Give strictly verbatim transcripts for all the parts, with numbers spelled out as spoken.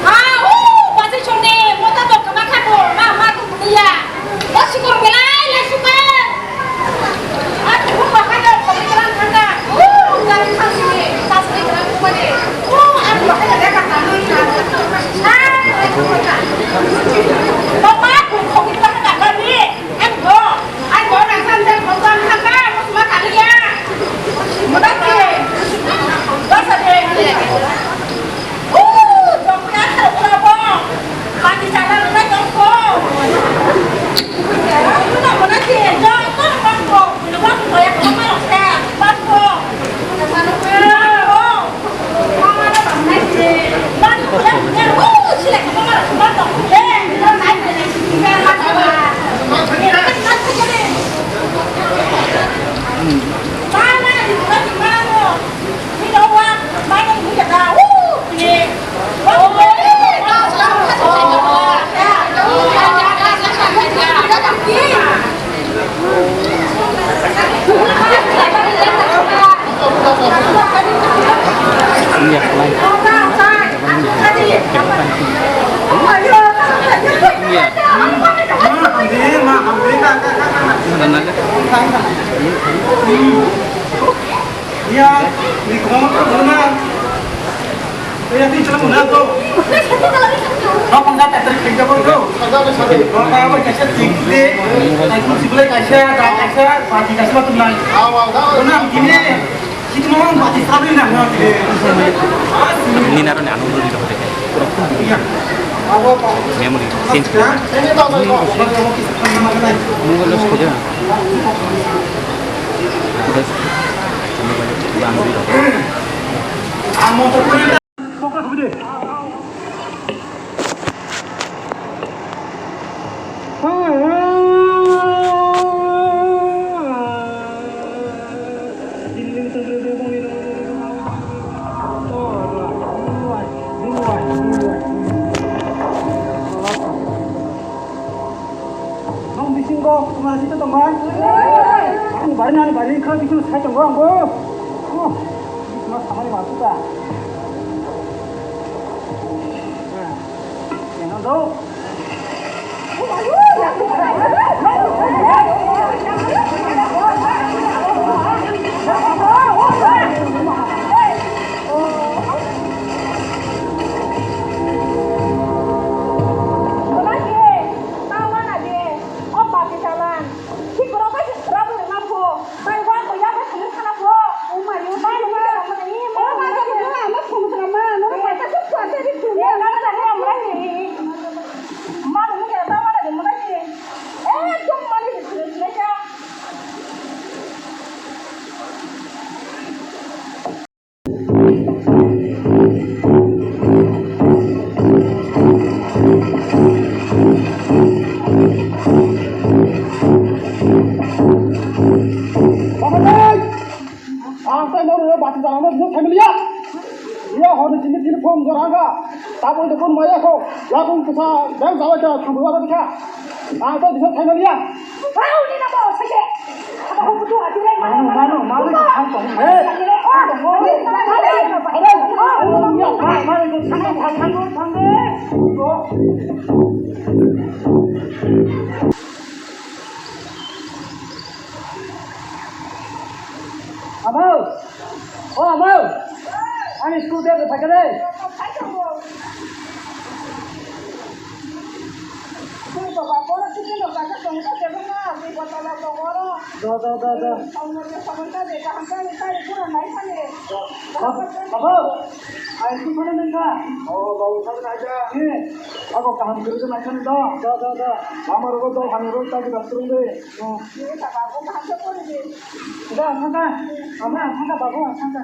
Ah, uh, basi chonde, mota to kama kha bo, ma, ma to kuya. Basi kor belai, lai suka. Ah, tu ba kha da, ko kran kha da. Uh, dari khasi, khasi kran ko de. Uh, ah, ba kha da, ka ta ni ka. Ah, ba ma ko ko kran kha da ni. Ang go, ang go, nang san san go, san san ka, mas ma kali ya. Mata ke, basa de. Uh, dokta, dokta bo. Pati chala na dokta. Mata ke, dokta, dokta. Dokta ya, dokta, dokta. Iya, di rumah tuh benar. Iya, di rumah tuh. Apa enggak Patrick kerja kau tuh? Kalau kayak apa kaca tinggi, aku sih boleh kaca, kaca, pagi kaca tuh naik. Benar gini. Nini naroni ano dulu di dokter. Memory change. Mobile loss ko jana. Bas. Mobile loss ko jana. Nong bisingo kuma sita tongmai. Ani bari nani bari kha bisingo sai tongo angbo. Oh, bisma samani masuka. Yang dong. Ang tei norok bati jalangno bini family ya. Iya hor ni sini sini phone jora ga. Tabuk de phone maya ko. Ya kung kisa bang jawa ja khumbu wa bikha. Ang tei bini family ya. Pau ni na bo sese. Abo ko butu ati le. Mano, mano, mano, thang tong. He. Are, are, are, ya, mano, mano, thang, thang, thang, thang. Amo! O amo! Ani school bag rok phaikha de. Do, do, do, do. Abo, abo. Ai, tu mana nengka? Oh, bau sana aja. Ni, abo kaham kerja naikkan do. Do, do, do. Mama rogo do, hani rogo tadi bathroom de. Enggak, sangka. Apa, sangka, bagus, sangka.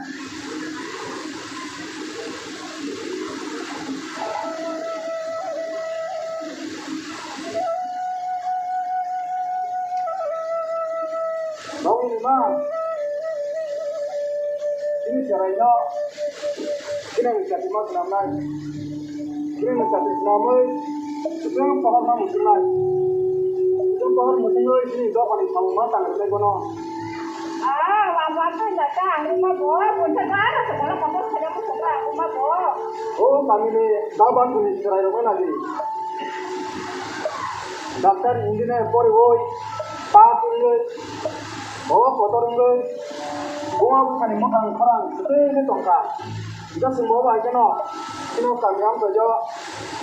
Nongni ma, chini cheraino, chini chati ma swnamnai. Chini chati swnamwi, chwng pohor ma muchungnai. Chwng pohor muchungwi chini dophani samung ma tang rwnai bono. Ah, lama twi na ta, ang ma bo, bo ta ba, ta ba, ta ba. O kamini daba kuni chwrairokno nadi. Doctor, engineer poriwi pass wngwi, bobo kotor wngwi, buma buphani mwkhang khorang kwtwi wngwi tongkha. Hwnkhe chwng bo bai kheno chini kami amchaio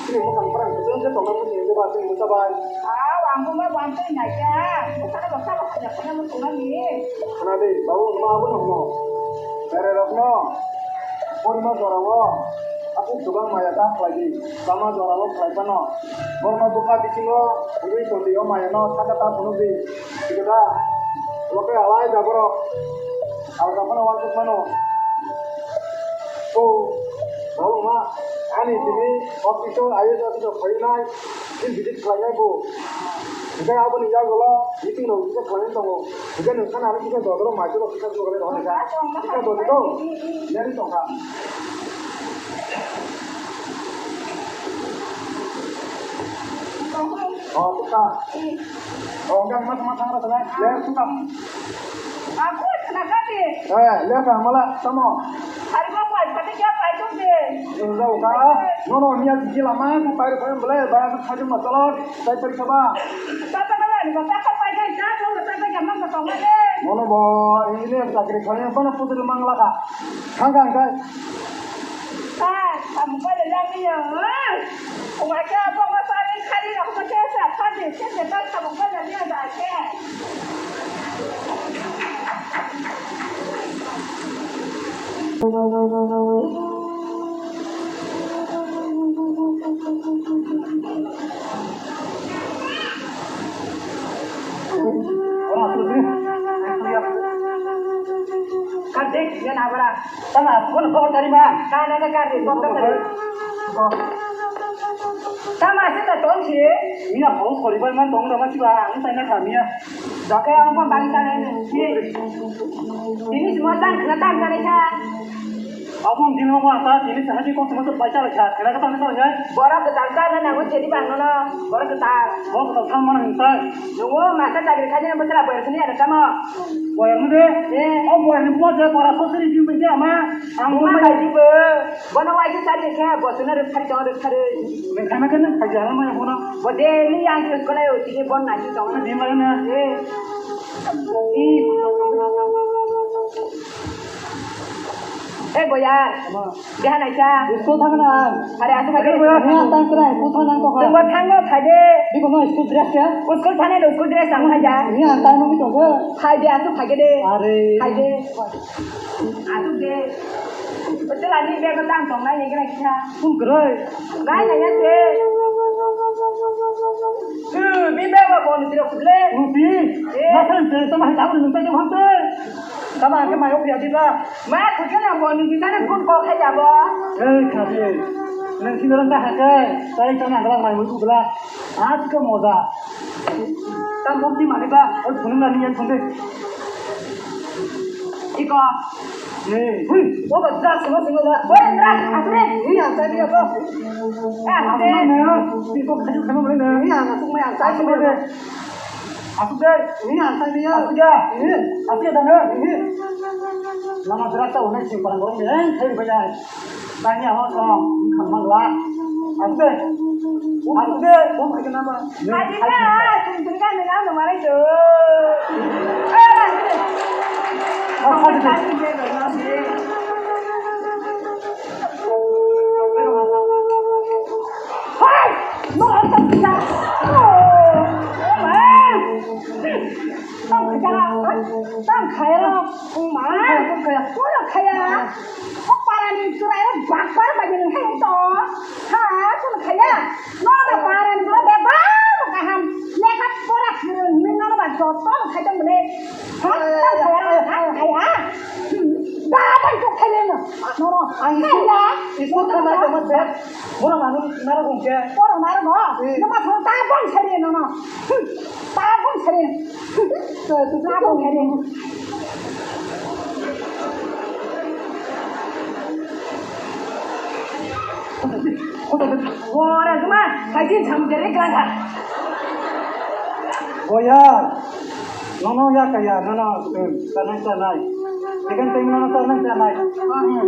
chini mwkhang khorang kwchwng khe tongna mani hwnkhe ba chwng bwsa bai. Aw, ang buma bo ang twi naikha. Bwsano bwsa bo khaina khana muchungnani. Khna di, babu, wngma abono hwno. Berairokno porima jorao aswk kwbang maya ta khlai di. Chama jorao khlai phano borokno bwkha bisingo wngwi tong di, o mayano saka ta phunuk di. Hwnkhe da, omo khe alai da borok. Alka phano uansuk mano. O, bo wngma, ani tini office o, I A S office o phainai, tini visit khlainai bo. Hwnkhe aboni yagulo meeting rok kisa khlainai tongo. Hwnkhe nwng khana aro kisa dodoro mai tongma kisa dodoro hwnwi kha. Kisa dodoro, yari tongkha. O, tongkha. O, hwnkhe ang ma thangma thangma thangma, le, tongkha. Aku khna kha di. Eh, le kha mala tamo. Hari ma pai pati kya pai tuk de. Jauh ka. No, no, niya di lama ko pai pai bole, ba ko khaju ma tolo, tai pari kaba. Tata na ni ba ka pai de ja no ta ka jam ma ka tong de. Mono bo, ini sakri khani bana putul mangla ka. Thang thang kai. Kai, kamu pai de ya ni ya. Wai khe bo ma sari khari rok khe sa khadi khe se ta samung bai ya da khe. Kartik, yan abra. Tama, kono kono tari ma. Kana na kar de, kok ta tari. Tama, sita tong si. Mina kong kori bai man tong dama siba, ang tai na kha miya. Doke ang pon bagi tane. Ini semua tang kena tang tane kha. Abong dino ma ta, ini sahati kok semua tu baca lah, kena kata kata ya. Borok kwtal ta na nango chedi bang no, borok kwtal. Borok kwtal thang mana hintai. Nungo masa chakri khaina bwswra boyar sini ada tamo. Boyar mu de? Eh. O boyar ni buma je kora sosri di bini ama. Ang buma bai di bo. Bono wai se sari khe, bo suna re sari tong re sari. Me khana khana khaja na ma bono. Bo de ni yang ke kola yo tike bon na ji tong. Di ma na. Eh. Eh, boyar. Ama. Deha naisa. School thangna. Are, asuk phai de. Boyar, ni ang tang krai, school thangna ang tokha. Tungbo thango, phai de. Biko no school dress ya? O school thangna do school dress ang phai ja. Ni ang tang nungwi tongkha. Phai de, asuk phai de. Are. Phai de. Asuk de. Betul ani bag tang tong nai, nai kisa. School krai. Nai, nai, nai, de. Eh, mi bag wa bon siro kudle. Rupi. Eh. Nasal de, sama hai tahu nungta jauh hamte. Tama ke mayo pia di ba. Ma, kuchuna mo ni bisana phone call khai jabo. Ei, khabi. Nang sini orang dah ke. Saya tanya orang mai mutu bela. Aaj ka moja. Tam bom di mani ba. Oi, phone na niya phone de. Iko. Ei. Hui, o ba ja, sima, sima, ja. Boy, ra, asre. Ni ang sai dia ko. Eh, asre. Ni ko khaju khaju ni. Ni ang asuk mai ang sai, sima, ja. Asuk de. Ini asai dia. Asuk ya. Ini. Asuk ya, tangga. Ini. Lama berat tau, naik simpang gorong de. Eh, saya bayar. Tanya awak sama. Kamu lah. Asuk de. Asuk de. Kamu pakai nama? Ini. Asuk de. Sungguh kan dengan nama itu. Eh, asuk de. Asuk de. Hai! Mo ang tang kaya. Oh! Tang kaya. Tang kaya. Ma, tang kaya. Kono kaya? O parani churai o bakbar bagi nang hai to. Ha, kono kaya? No, no, parani churai bebak kaham. Lekha pora phirung ni no ba joto khai tong bole. Ha, tang kaya, tang kaya. Ba, tang kaya no. No, no. Ang kaya. Isu kana to ma se. Borok ano naro gong khe. Borok naro no? Eh. Numa thong ta bong sari no no. Ta bong sari. Ta bong sari. Ora juma, kajin jam jere kelangka. Boya, nono ya kaya, nono, eh, tanai tanai. Tekan teng nono tanai tanai. Hmm.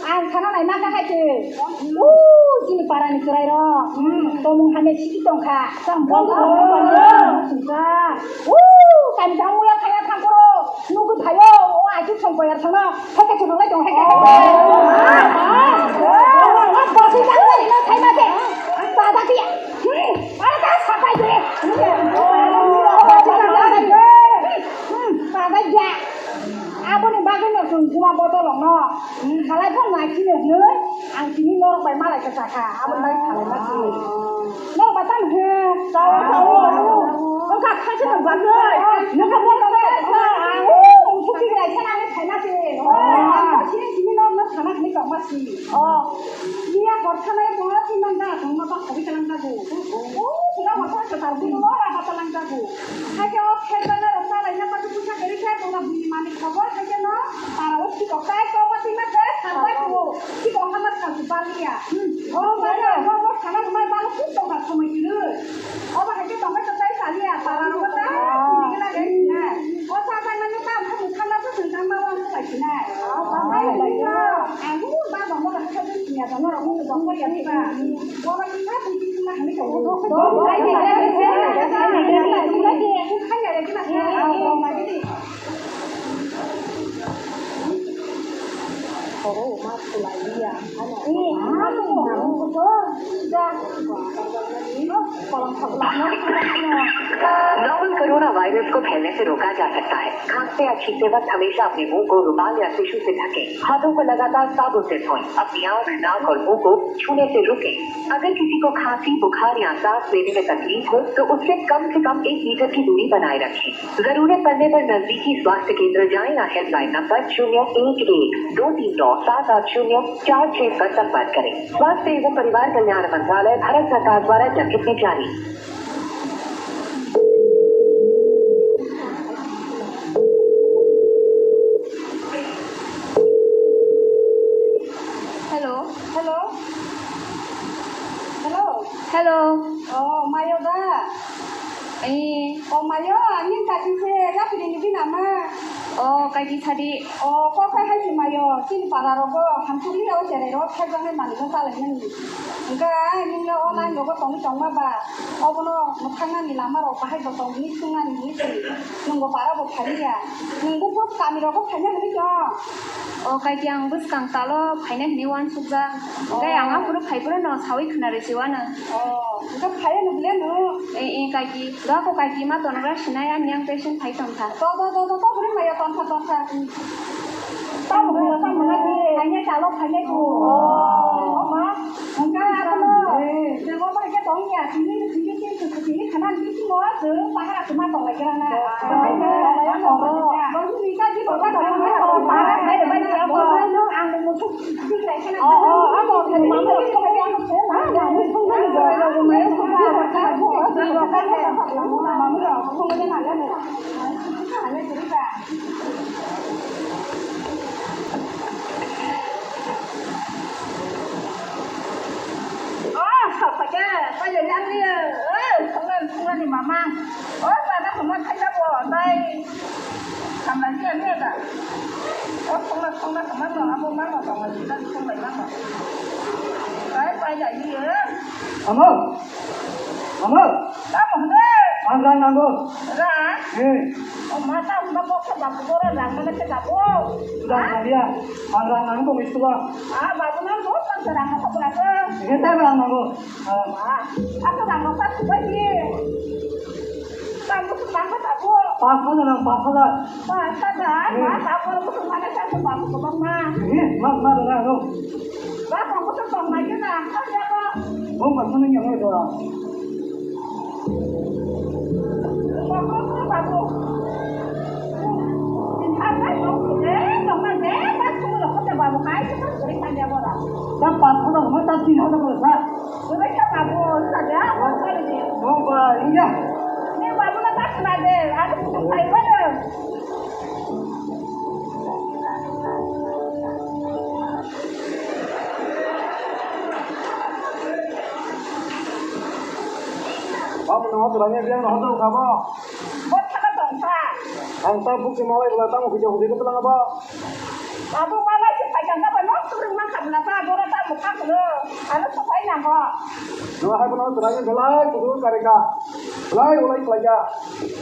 Ang sana nai ma ka hai te. U, chini para ni chwrai rok. Tomung hamya siki tong kha. Tam bol ko. U, kami jang muya khaya thang ko. Nugui phayo. O, ai tu song ko yar sana. Hai ka chunong lai tong hai ka. Bosi jang lai no thai ma te. Pada ti. Ara ta sapai te. Pada ya. Aboni bagwi no chwng juma botolokno khalai phano naisino hwnwi ang tini norok bai malai kwchakha, aboni bagwi khalai ma sini. Norok bai tamo hwn? Wngkha khaisa no bagwi. Nokha botol kha. Ang suki lai sana ang khaina se. Ang sini sini norok no sana hwnwi tongma si. Iya, hor sana ya, bunga sini nang da, tongma ba khori kalang da bu. Oh, sila hor sana sa tar bu, no ra ba kalang da bu. Haikhe o kherbana rok salaina bagwi puisa kwrwi khe, buma bini manwi khobor haikhe no para o sikok tai kok ma twima khe salbai tongo. Sikok hama salsu paliya. O bana o bo sana rwmai balo kuk tongkha somoi kwrwi. Obo haikhe tongkha tongkha saliya para rok ta sini gila gai sinai. O sa sa nani ta mukha mukha na swng tangma wan sai sinai. Ang ba ba mo da kha siya ba no rok mo ba ko ya ba. Novel corona virus को फैलने से रोका जा सकता है। खांसते या छींकते वक्त हमेशा अपने मुंह को रुमाल या टिश्यू से ढकें। हाथों को लगातार साबुन से धोएं। अपनी आंख, नाक और मुंह को छूने से रुकें। अगर किसी को खांसी, बुखार या सांस लेने में तकलीफ हो, तो उससे कम से कम एक मीटर की दूरी बनाए रखें। जरूरत पड़ने पर नजदीकी स्वास्थ्य केंद्र जाएं या हेल्पलाइन नंबर शून्य एक एक दो तीन नौ सात आठ शून्य चार छह पर संपर्क करें। स्वास्थ्य एवं परिवार कल्याण मंत्रालय, भारत सरकार द्वारा जनहित में जारी। Hello. Hello. Hello. Hello. Oh, mayo da? Eh. Oh, mayo, ani kati se, ya pidi ni bina ma. Oh, kati sadi. Oh, ko kai hai se mayo, chini para rogo, hamsuk ni o chere ro, khai jang ni mani ko salai nani. Engka, nini o nai rogo tong tong ma ba. Obono mwkhangnani lamarok bahai bo tongwi swngnani hwnwi se nwngbo parabo phaliya. Nwng buphuru kamirogo phaina hwnwi tong? O kaiti ang bwskang talo phaina hwnwi uansukjak. Hwnkhe ang aphuru phaiphuru no sawi khwnarwi se uanw. O, hwnkhe phaiya no bwle no? E, e, kaiti. Doa ko kaiti ma tongra sinai ani yang patient phai tongkha. To, to, to, to, to, bwrwi maya tongkha, tongkha. Tamo hwnwi, tamo hwnwi. Phainai talo, phainai tong. Oh. Hwnkhe abono, eh, jebo bai khe tong ya, tini, tini, tini, tini, tini khana, tini, tini, tini, tini, pahar atuma tong lai khe rana. Oh. Ang musuk. Oi, thongla, thongla ni mama. O, bana hwnma khaina bo, tai. Samla dia dia da. O, thongla, thongla hwnma no, abo mama tongla, sida thonglai mama. Tai, pai da ye. Amo. Amo. Tamo hwnde. Ang rang nango. Rang? Eh. O, mata hwnma bo khe babu bo rang mana khe babu. Rang dia. Ang rang nango, mistuba. Ah, babu nang bo, rang nango, rang. Ini saya rang nango. Ah, aku nang apa sih? Bang, aku nang apa, Tabu? Pas mana nang pas mana? Pas mana? Hmm. Mas, aku nang mana sih? Aku bang, aku bang, ma. Ini, mas, mas, dengar, lo. Bang, aku tuh bang lagi, nah. Apa dia, Bang? Oh, pas mana yang itu, ah? Bang, aku, Tabu. Ini apa? Bang, eh, bang, eh, bang, aku nang apa, Tabu? Kayak itu kan sering tanya orang. Dah pas mana? Mana tak tinggal, tak boleh, Bang. Abo no hodo rani biang no hodo khabo. Bo thana tongsa. Ang ta bukti malai bla tamo khuja khuja ko tlang ba. Abo malai se phai kang ba no kurung man khabla ba bora ta mukha kulo. Ano to phai na bo. No hai bono trai belai kudu karika. Belai ulai klaja.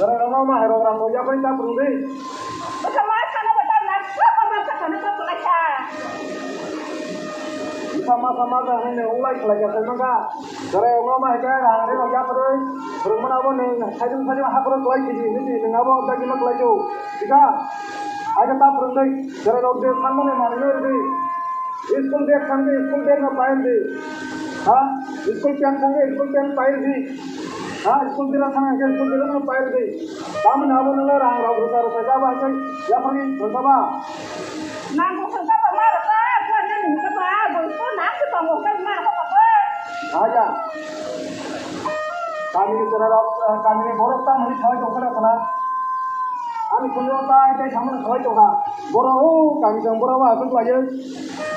Gara rama ma hero ram ya bai ta prung dei. Baka ma sana bata na sa ma ma sa kana to kulai sa. Sama sama da ne ulai klaja sai maka. Gara rama ma heka rang re ya proi. Prung mana bo ne sai dum sai ma ha proi klai kiji ni ni na bo da kima klai jo. Tika. Aja ta prung dei. Gara rok de san ma ne ma ne dei. School bag thangkhe school bag no pair di. Ha? School pant thangkhe school pant pair di. Ha? School dress thangkhe school dress no pair di. Tamoni abo nang rang rok rwsa rwsa jaba hai khe yaphangni thangkha ba? Nang bo thangkha ba ma rwkha, buan nani hwnkha ba, bo school nang se tongo, hwnkhe ma rwkha ba. Aja. Kamini chwrairok, eh, kamini borok tamoni thangwi tongkha rwkha na? Ani khunjwng tai tai samani khlai tongkha. Borok o kami jang borok o aswk laiwi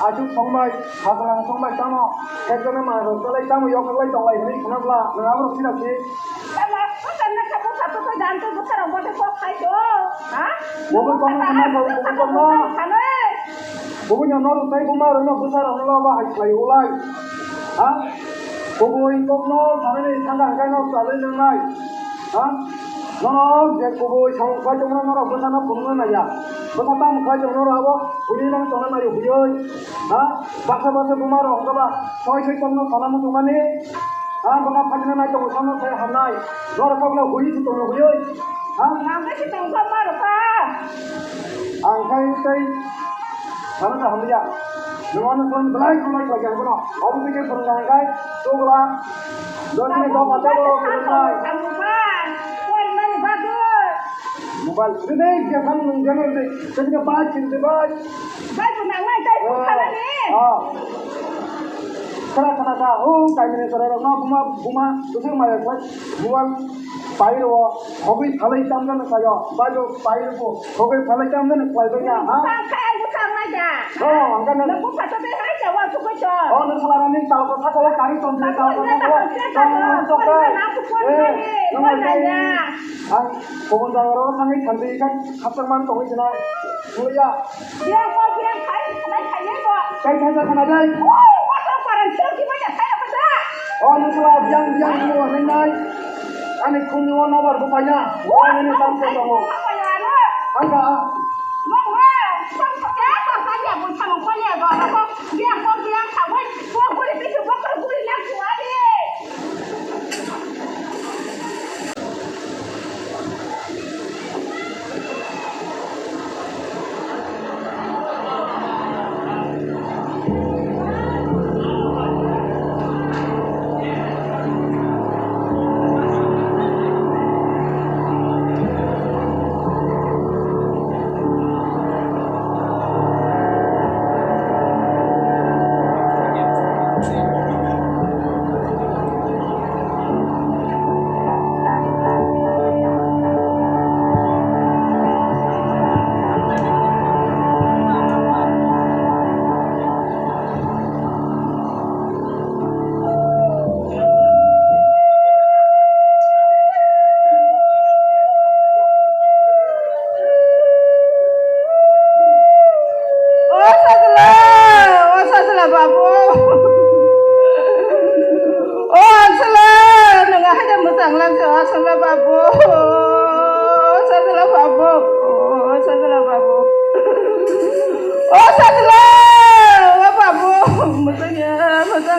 aswk songbai, Khajang songbai tamo, ekjone manwi rwchalai tamo, yoklaklai tonglai hwnwi khna bwla, nwng aborok sida si. Ela, o tanna kha bwsa to dan to bwsa rok bote kok khai to, ha? Bo bo tongma khna bo bo tongma. Khana. Bo bo nyamno rwtai buma rwno bwsa rokno ba hai khlai ulai. Ha? Bo bo kokno sanani sanga hwnkhe no chalai nwngnai. Ha? Norok je kubui samung khlai tongmano norok bwsano phunukna naiya. Bwsa tamo khlai tongmano norok abo hwnwi nang tongna naio hwnwi. Ha? Baksa baksa buma rok hwnkhe ba soi soi tongno sana muchungmani. Ha? Bwkha phajina nai tongo samno sai hamnai. Norok kokno hwnwi se tongno hwnwi. Ha? Nang khe se tongkha ma rwkha. Ang khai tei sana ta hamya. Nwng ano son belai khlai khlai khe bono. Obo tei khe phwrwng kha hwnkhe chugla. Dotini dok kata bo kwrwngnai. Mobile sini jephang nung jano de, sini bai sini bai. Bai ko nang nai tai ko khala ni. Ah. Khara khana ka, o kaimini chwrairokno buma, buma, bwswk maya khlai, mobile pai rwo, hogwi phalwi tamjani sayo, bai bo pai rwo, hogwi phalwi tamjani khlai bai ya, ha? Bwsa khe ang bwsa wngnai da. Oh, ang khe nang. Nang bwsa to tei hai jawa sugwi to. Oh, nang sala nang tal ko sakao kari ton tei tal ko sakao. Tamo nang sok tei. Eh, nang nang. Ang kubun jaga ro thangwi thanti kan khapsang man tongwi sinai. Mulia. Biang ko biang khai khai khai bo. Kai khai khai khai dai. Oh, what a parent, so ki mo ya khai apa sa? Oh, nang sala biang biang mo nai nai. Ani khunju o nobar bwsanya. Ani ni tang se tongo. Angka.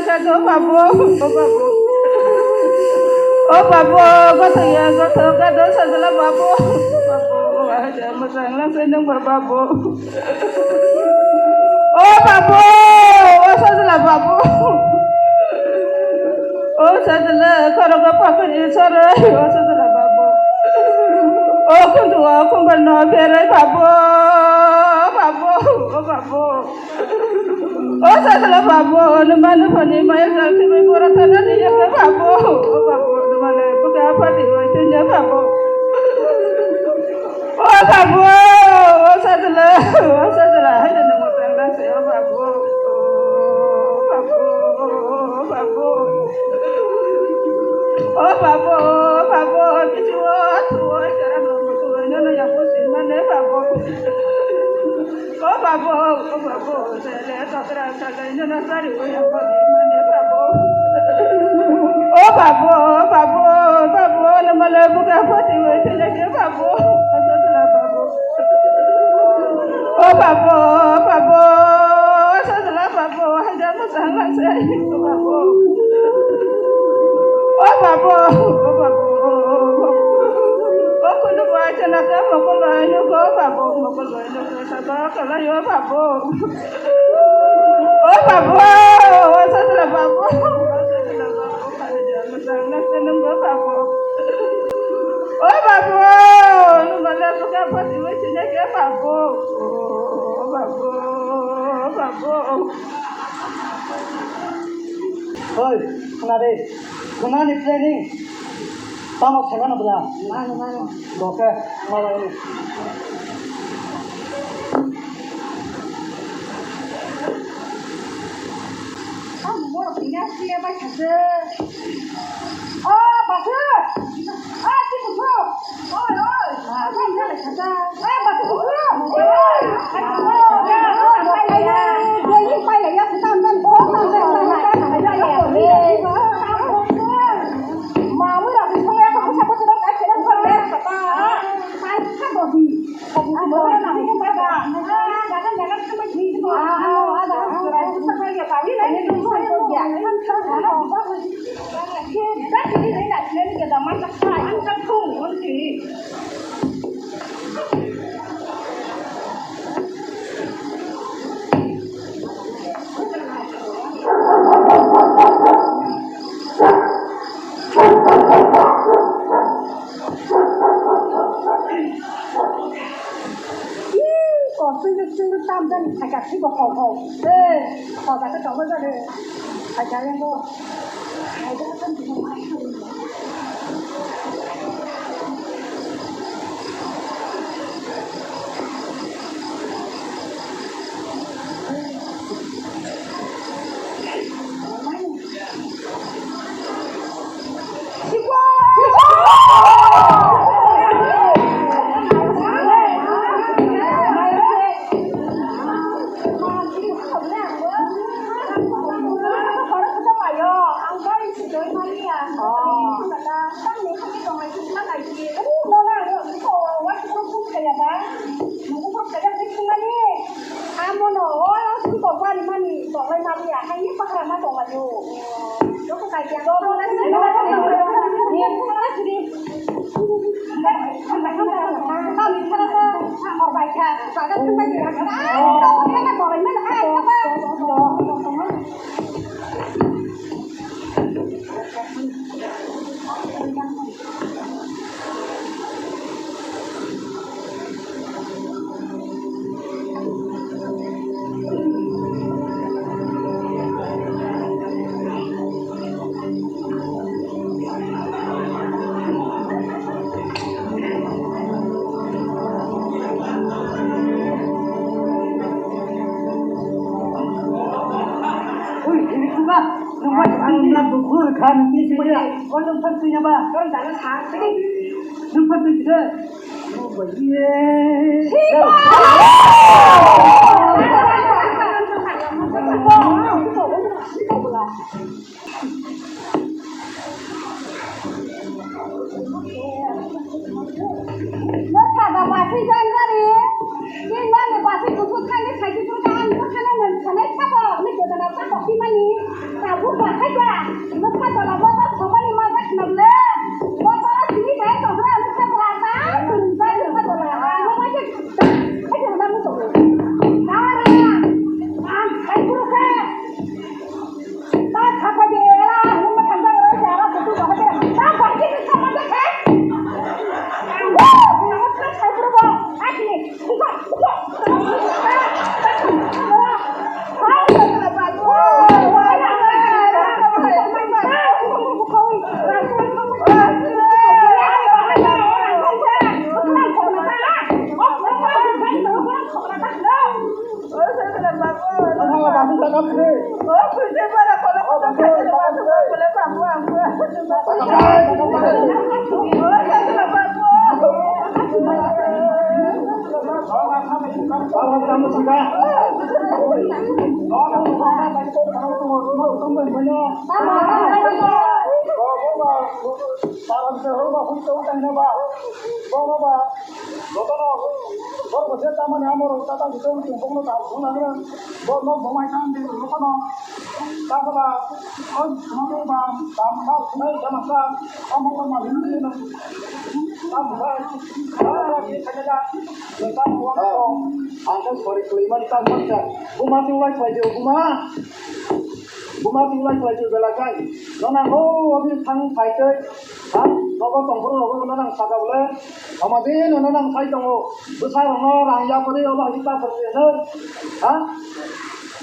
Kado babu, o babu. O babu, gothok ya, gothok, kado sajla babu. Babu, aja masang lang senang babu. O babu, o sajla babu. O sajla, khorogo pakri sore, o sajla babu. O khundu, o khumbar no berai babu. O babu, o babu. O sajla babu, o numanu phani maya jalti bai bora thana ni ya babu. O babu, o numanu buka phati bai tunya babu. O babu, o sajla, o sajla, hai na mo tang na se, o babu, o babu, o babu. O babu, o babu, o bisu, o tu, o jara no, o tu, no, no, ya, o si, ma, ne, babu. O babu, o babu, o se, le, to, tra, sa, le, no, no, sari, o, ya, o, si, ma, ne, babu. O babu, o babu, o babu, o, no, ma, le, bu, ga, pho, ti, o, ti, le, ke, babu. O, sa, sa, la, babu. O babu, o babu, o sajla babu, haida masang lang se, o babu. O babu, o babu, o kundu bai chana ka mokol bai no go babu, mokol bai no go saba kalai o babu. O babu, o sajla babu, o sajla babu. O babu, nung male buka pati wai sini ke babu. O babu, babu. Oi, khna de, khna ni planning. Tamo thangna bla. Mano, mano. Doke, malai. Ang borok ni gas kaya bai thangkhe. O, Basu! O, Timusu! Oi, oi! Ang borok ni gas kaya. O, Basu, Basu! Oi, oi! Pai laiya, pai laiya, pai laiya, pai laiya. Mami rok ni thangya ko kisa kisa rok kisa rok thangya. Pai kha dobi. Ih, kosong kosong tam jani khaika thibo hong hong. Eh, khoda khe tongma jani khaika yango. Amono, o, o, sum tongo ani mani, tonglai mani, a, haini pagra ma tonglaio. Joto kaiya, joto kaiya. Kami thara sa, sa, hor bai kha, jaga thang bai kha. Ai, to, thang bai kha, ai, thang bai. Ui, ini kuma, nunggu, nunggu, nunggu, kan, ini semuanya. Oh, nunggu, nunggu, nunggu, nunggu, nunggu, nunggu, Nwkha ba basi janjari, ni mani basi kusu thani khaiki pura ang bwkhano nang sanai sabo, ni gojana sabo kimani, tabuk ba khaika, nwkha tola bobo somani ma jak nang le, bobo sini dai tong kha nwkha tola ta, sini dai nwkha tola, nwkha tola, khaika nwkha tola, ta ra, ang khai pura kha. Jotono, joto je tamani amoro tata jito tongkokno ta thunani, bo nok bomai tang di jotono. Tabola, oi, mami ba, ba, ba, sunai jama sa, amo ko ma hinu ni na. Tabola, tabola, tabola, tabola. Ang khe sorry khlaimani tang mankha. Buma tei uaikhlai di, buma. Buma tei uaikhlai di belai khai. Nono ho office thang phai tei. Ha? Nogo tongphuru nogo nono nang saka bole. Omo din nono nang sai tongo. Bwsa rokno rang yapari obo hai ta phuru no. Ha?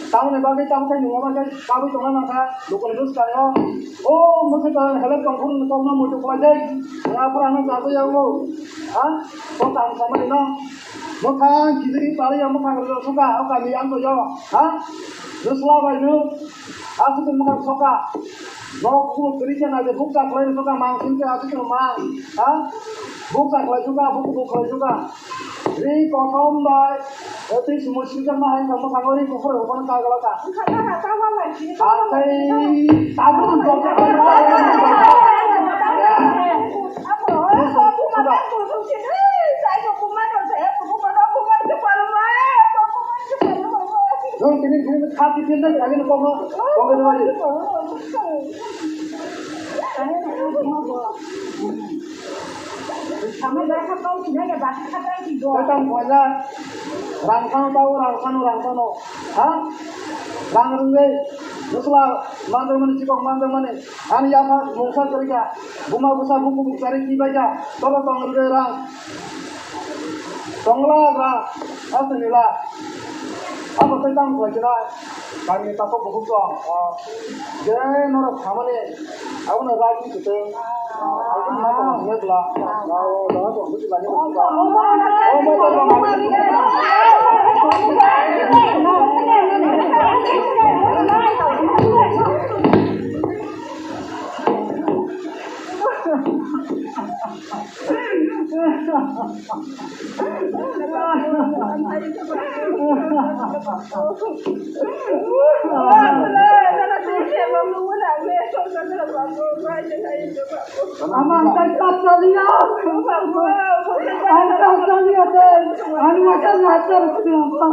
Tamoni bagwi tamo khai nungma bagwi kabui tongna nangkha. Lukuni bwskango. O mwkhwtwng helai tongphuru ni kokno muitu khlai dai. Nga phuru ano jagwi yago. Ha? Bo tamo samani no. Mwkhang kijili pariya mwkhang rwjak suka, o kami ang to yo, ha? Rwsla bai no, aswk mwkhang soka. Nok kulo kwrwi khe naide bukcha khlai rwjak mang sing khe aswk mang, ha? Bukcha khlai suka, buk buk khlai suka. Ri kosom bai, twi sumo sijak ma hai kamo kamo ri kuphur rwkon ka gala ka. Atai, tabuk jok. Jong tini tini kha tini tini kha tini kha tini. Tang khaja rang sano tao rang sano rang sano ha rang rwngwi bwsla manjakmani chikok manjakmani ani yapha mungsa kwrwikha buma bwsa buku bukchari kibaikha toro tong rwgwi rang tongla rang aswk nila abo tei tang khlaikhe nai. Kami ni takhuk bukhuk tong, o, je norok samani, abono rajni kwtwng, o, aboni ma tong sini bwla, o, o, jaga tong sini bwla, ni bwla. Ama angkai tak salia. Angkai salia tei. Anu macam macam siapa?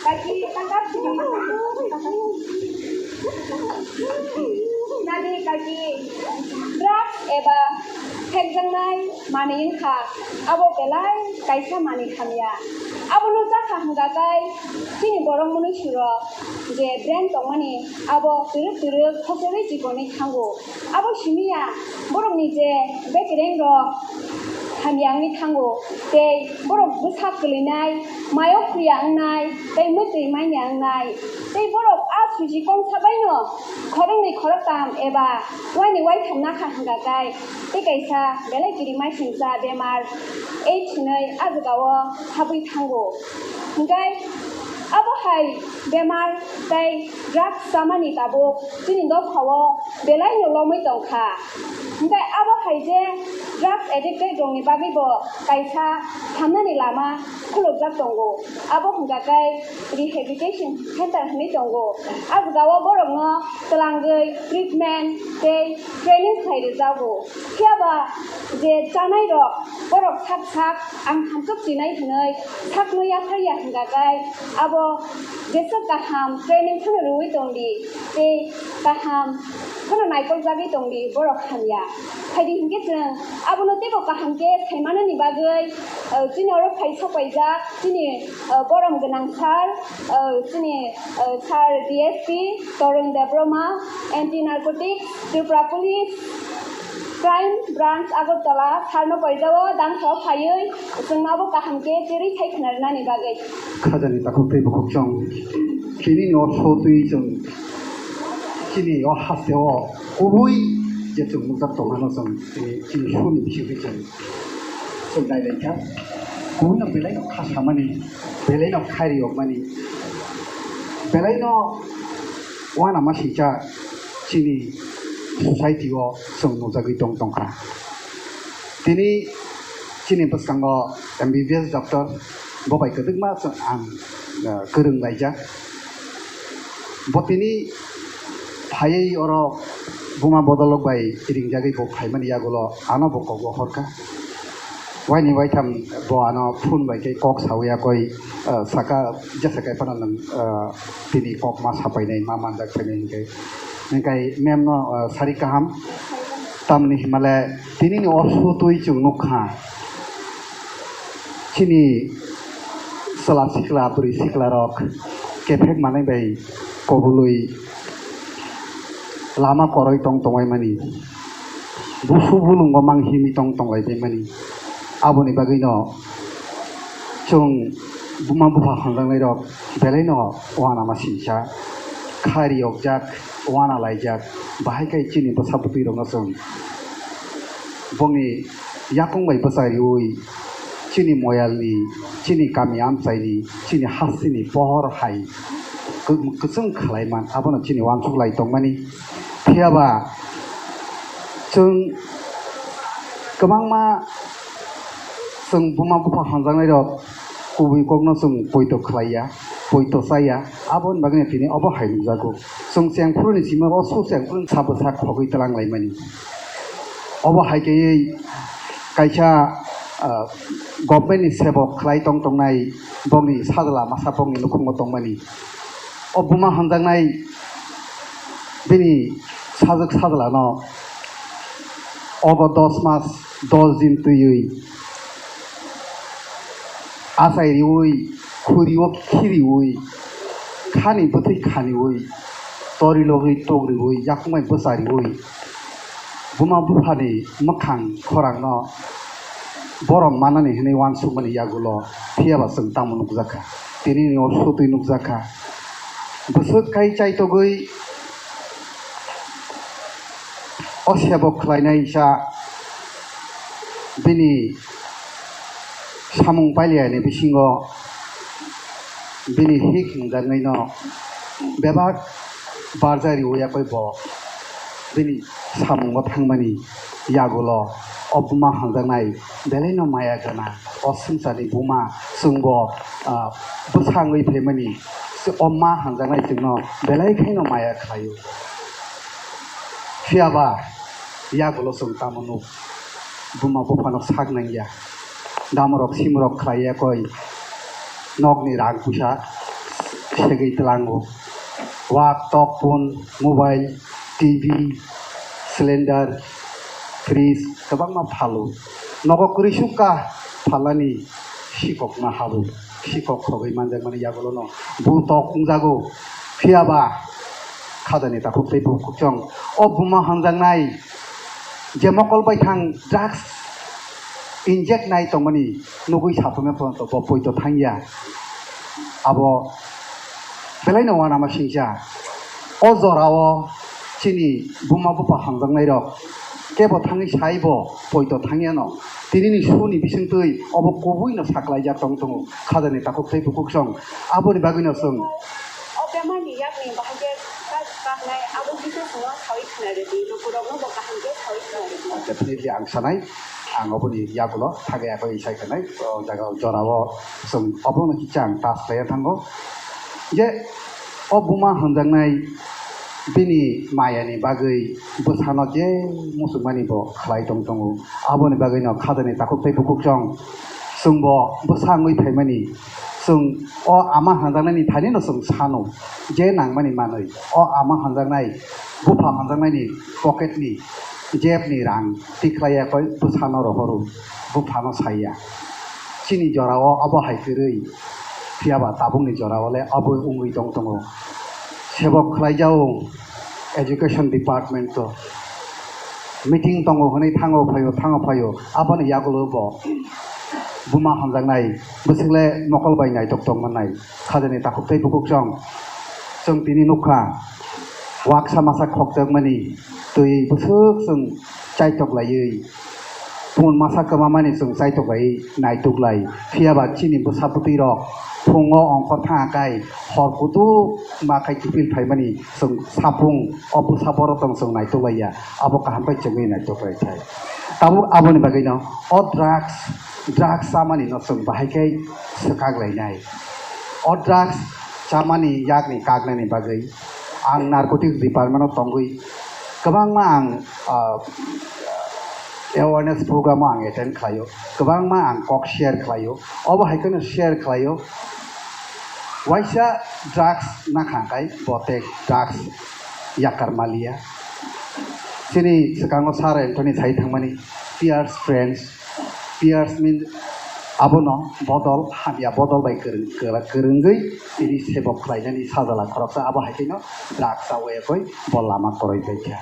Kaki, tangkap sini. Nani kaki, drugs eba thekjaknai manwi wngkha, abo belai kaisa manwi hamya. Abono chakha hwnkha khe chini borok mwnwi surok je brain tongmani abo twrwk twrwk khochorwi chikonwi thango. Abo simi ya, borokni je bekereng rok hamya wngwi thango, tei borok bwsa kwlwinai, mayo khruya wngnai, tei mwtwi manya wngnai, tei borok a suji kongsa baino khoroknwi khoroktam eba waini waitham nakha hwnkha khe tei kaisa belai kiri maisingcha bemar AIDS hinwi a jagao habwi thango. Hwnkhe abo hai bemar tei drugs chamani tabuk chini dophao belaino lomwi tongkha. Hwnkhe abo hai je drugs addicted rokni bagwibo kaisa hamnani lama khulukjak tongo, abo hwnkha khe rehabilitation center hinwi tongo. A jagao borokno twlangwi treatment tei training khlai rwjago. Phiyaba je chanai rok, borok sak sak ang thamsok chinai hinwi sakno yapharya hwnkha khe abo jeswk kaham training phano rwui tongdi tei kaham phano naikoljagwi tongdi, borok hamya. Phaidi hinkhe chwng abono teibo kaham khe saimanani bagwi, uh, chini oro phai sokpaijak chini, uh, borom gwnang sir, uh, chini, uh, sir D S P Torun Debbarma, Anti Narcotics, Tripura Police, Crime Branch Agartala, sir no paijao, dangsa phaiwi chwngno abo kaham khe cherwi thai khna rwnani bagwi. Khajani takhuk tei bukhuk chwng tini ni o sotwi chwng chini o haste o kubui je chwng nukjak tongmano chwng tini chini soni bisingtwi chwng chwng nailaikha. Kubui no belai no kha samani, belai no khairiyokmani, belai no uanama singcha chini society o chwng nukjagwi tong tongkha. Tini chini bwskango M B B S doctor, bo bai kwdwkma chwng ang, uh, kwrwng laijak. Bo tini phaiwi oro buma bodolrok bai ringjagwi bo phaimani yagulo ano bo kok bo horkha. Waini waitham bo ano phone bai khe kok sawi yakoi, ah, saka, jesa kai phano nwng, ah, tini kok ma sapainai, ma manjak phainai hinkhe. Hinkhe ma'am no, ah, sari kaham. Tamni himale tini ni o sotwi chwng nukha. Chini chwla sikla, bwrwi sikla rok kephek manwi bai kobului lama koroi tong tongwi mani, busu bulungo mang himwi tong tonglai bai mani. Aboni bagwi no chwng buma bupha hamjaknai rok belai no uanama singcha, kha riyokjak, uana laijak, bahai khai chini bwsa bwtwi rok no chwng bongni yakung bai bwsa riwi, chini moyalni, chini kami amchaini, chini hasteni pohor hai kw-, kwchwng khlai man, abono chini uansuk lai tongmani. Phiyaba chwng kwbangma chwng buma bupha hamjaknai rok kubui kokno chwng poito khlai ya, poito cha ya, aboni bagwino tini obo hai nukjago. Chwng chengphuruni simi o su chengphuruni sa bwsa khogwi twlang laimani. Obo hai khe kaisa, ah, government ni sebok khlai tong tongnai bongni sajla masa bongni nukhungo tongmani. O buma hamjaknai bini sajwk sajlano obo dos mas dos din twiwi achai riwi, khuriwo khiriwi, khani bwtwi khaniwi, tori logwi togriwi, yakungbai bwchariwi, buma buphani mwkhang khorangno borom manani hwnwi uansukmani yagulo phiyaba chwng tamo nukjakha. Tinini o sotwi nukjakha. Bwswk khai chaitogwi o sebo khlainai sa bini samung pailiyani bisingo bini hik hwnjaknaino bebak barjak riwi yakwi bo bini samungo thangmani yagulo o buma hamjaknai belaino maya gwnang o swngcharni buma chwngbo, ah, bwsa wngwi phaimani o ma hamjaknai chwngno belai khaino maya khlaio. Phiyaba Yagulo chwng tamo nuk? Buma buphano sak nangya. Damorok simrok khlai ya koi. Nokni rang puisa segwi tlango. Wak, tok, phone, mobile, T V, cylinder, fridge kwbangma phalo. Nogo kwrwi sukha phalani sikokma habo. Sikok khogwi manjakmani yagulono bu tok wngjago. Phiyaba khajani takhuk tei bukhuk chwng o buma hamjaknai je mokol bai thang drugs inject nai tongmani nugwi saphangma phano bo poito thangya. Abo belaino uanama singcha. O jorao chini buma bupha hamjaknairok kebo thangwi saibo poito thangyano. Tinini suni bisingtwi obo kubuino saklaijak tong tongo khajani takhuk tei bukhuk chwng. Aboni bagwino chwng O bemarni yakni bahai khe kak-, kaknai abo kisa sino saui khna rwdi, lukurokno bo kaham khe saui khna rwdi. Definitely ang sanai, ang oboni yagulo thagwi akhoi sai khanai, o jaga o jorao chwng obono kisa ang touch khlaiya thango. Je o buma hamjaknai bini mayani bagwi bwsano je muchungmani bo khlai tong tongo. Aboni bagwino khajani takhuk tei bukhuk chwng chwngbo bwsa wngwi phaimani. Chwng o ama hamjaknaini thanino chwng sano, je nangmani manwi o ama hamjaknai, bupha hamjaknaini pocketni, jebni rang tikhlaiya koi bwsano rohoro, buphano saiya. Chini jorao abo hai kwrwi, phiyaba tabukni jorao le abo wngwi tong tongo. Sebok khlaijao education department o. Meeting tongo hwnwi thango phaio, thango phaio. Aboni yagulo bo buma hamjaknai, bwswk le mokol bai naitok tong mannai. Khajani takhuk tei bukhuk chwng. Chwng tini nukha, waksa masa khokjakmani twi bwswk chwng chaitok laiwi. Pun masa kwmamani chwng chaitok laiwi naitok lai. Phiyaba chini bwsa bwtwi rok phungo ongkhor thangkha kai hor kutuk ma khai kiphil phaimani chwng sapung o bwsa borok tong chwng naitok laiya. Abo kaham bai chwngwi naitok lai thai. Tabuk aboni bagwino o drugs, drugs chamani no chwng bahai khe swkak lainai. O drugs chamani yakni kaknani bagwi ang narcotics department o tongwi kwbangma ang, ah, awareness program o ang attend khlaio, kwbangma ang kok share khlaio, obo hai kheno share khlaio. Waisa drugs nakha kai bote drugs yakar malia. Chini swkango Sir Anthony sai thangmani peers friends, peers means abono bodol, hamya bodol bai kwrwng-, kwrwngwi tini sebok khlainani sajala khoroksa abo hai kheno drugs chawi koi bo lama kwrwi paikha.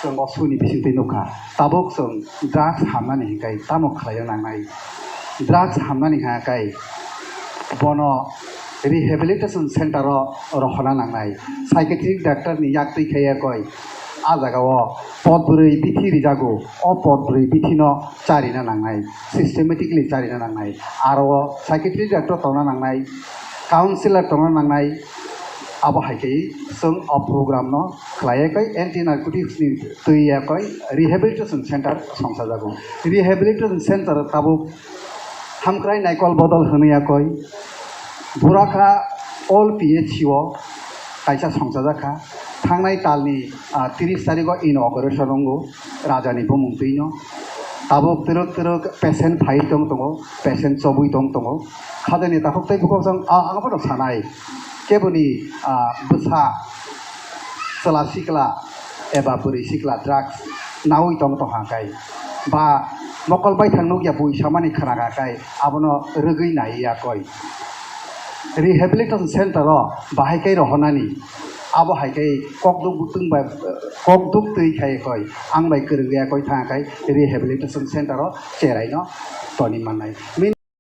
Chwng o suni bisingtwi nukha, tabuk chwng drugs hamnani hinkai tamo khlaina nangnai? Drugs hamnani hwnka kai bono rehabilitation center o rohorna nangnai. Psychiatric doctor ni yak twi khaiya koi a jaga o pot bwrwi bithi rijago, o pot bwrwi bithi no charina nangnai, systematically charina nangnai. Aro o psychiatric doctor tongna nangnai, counselor tongna nangnai. Abo hai khe chwng o program no khlaiya koi anti narcotics ni twiya koi rehabilitation center songchajago. Rehabilitation center tabuk hamkrai naikol bodol hwnwi ya koi Burakha all P H C o kaisa songchajak kha. Thangnai talni, ah, tris tarigo inauguration wngo rajani bumung twino. Tabuk twrwk twrwk patient phai tong tongo, patient chobwi tong tongo. Khajani takhuk tei bukhuk chwng, ah, ang bono sanai. Keboni, ah, bwsa chwla sikla eba bwrwi sikla drugs naui tong tongkha kai ba mokol baithang nukya bui samani khna kha kai abono rwgwi nai ya koi. Rehabilitation center o bahai kai rohornani abo hai kai kokduk butwng bai kokduk twi khai koi ang bai kwrwngya koi thang kai rehabilitation center o cherai no toni mannai.